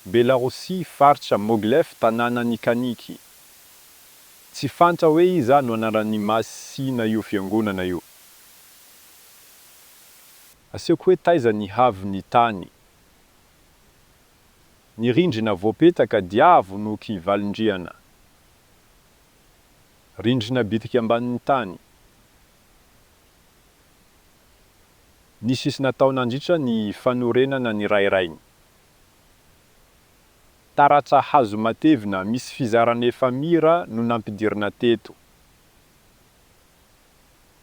Belarosia, faritra Mogilev, tanànan'i Khaniki. Tsy fantra hoe iza no anaran'ny masina io fiangonana io. Asehoko hoe taiza ny haavon'ny tany. Ny rindrina voapetaka dia avo noho valindrihana. Rindrina bitika ambanin'ny tany. Niches natao nandritra ny fanorenana ny rairainy. Taratra hazo matevina misy fizarana efamira no nampidirina teto.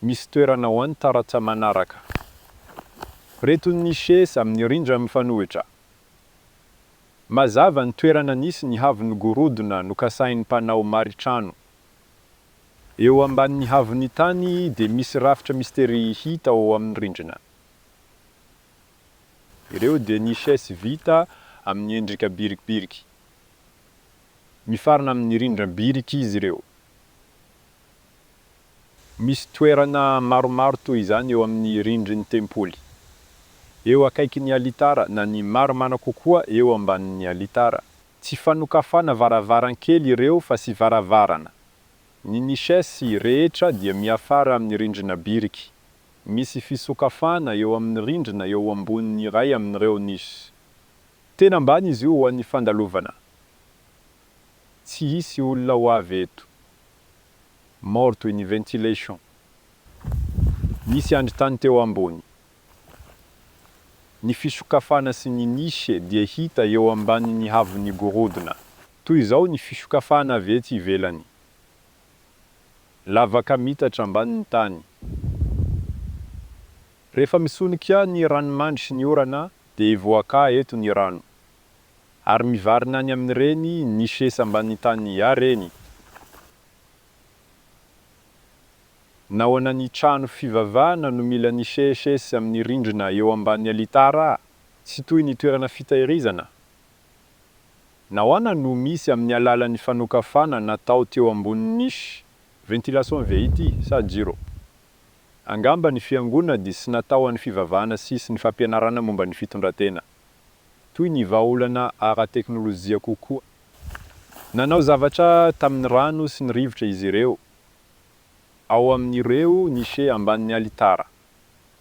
Misy toerana ho an'ny taratra manaraka. Reto ny niches amin'ny rindrina mifanohitra. Mazava ny toerana nisy ny haavon'ny gorodona nokasahin'ny mpanao maritrano. Eo ambanin'ny haavon'ny tany dia misy rafitra mistery hita ao amin'ny rindrina. Ireo dia niches vita amin'ny endrika birikibiriky. Mifarana amin'ny rindrina biriky izy ireo. Misy toerana maromaro toy izany eo amin'ny rindrin'ny tempoly. Eo akaikin'ny alitara na ny marimana kokoa eo ambanin'ny alitara. Tsy fanokafana varavaran-kely ireo fa sy varavarana. Ny niches rehetra dia miafara amin'ny rindrina biriky. Misy fisokafana eo amin'ny rindrina eo ambonin'ny iray amin'ireo niches. Tena ambany izy io ho an'ny fandalovana. Tsy hisy olona ho avy eto. Maro toy ny ventilation. Nisy andrin-tany teo ambony. Ny fisokafana sy ny niche dia hita eo ambanin'ny haavon'ny gorodona. Toy izao ny fisokafana avy etsy ivelany. Lavaka mitatra ambanin'ny tany. Rehefa misonika ny ranomandry sy ny orana dia hivoaka eto ny rano. Ary mivarina any amin'ireny niches ambanin'ny tany ireny. Nahoana ny trano fivavahana no mila niches amin'ny rindrina eo ambany alitara? Tsy toy ny toerana fitahirizana? Nahoana no misy amin'ny alalan'ny fanokafana natao teo ambonin'ny niche? Ventilation ve ity sa jiro? Angamba ny fiangonana dia sy natao an'ny fivavahana sy sy ny fampianarana momba ny fitondran-tena. Toy ny vahaolana ara-teknolojia kokoa. Nanao zavatra tamin'ny rano sy ny rivotra izy ireo, ao amin'ireo niches ambanin'ny alitara.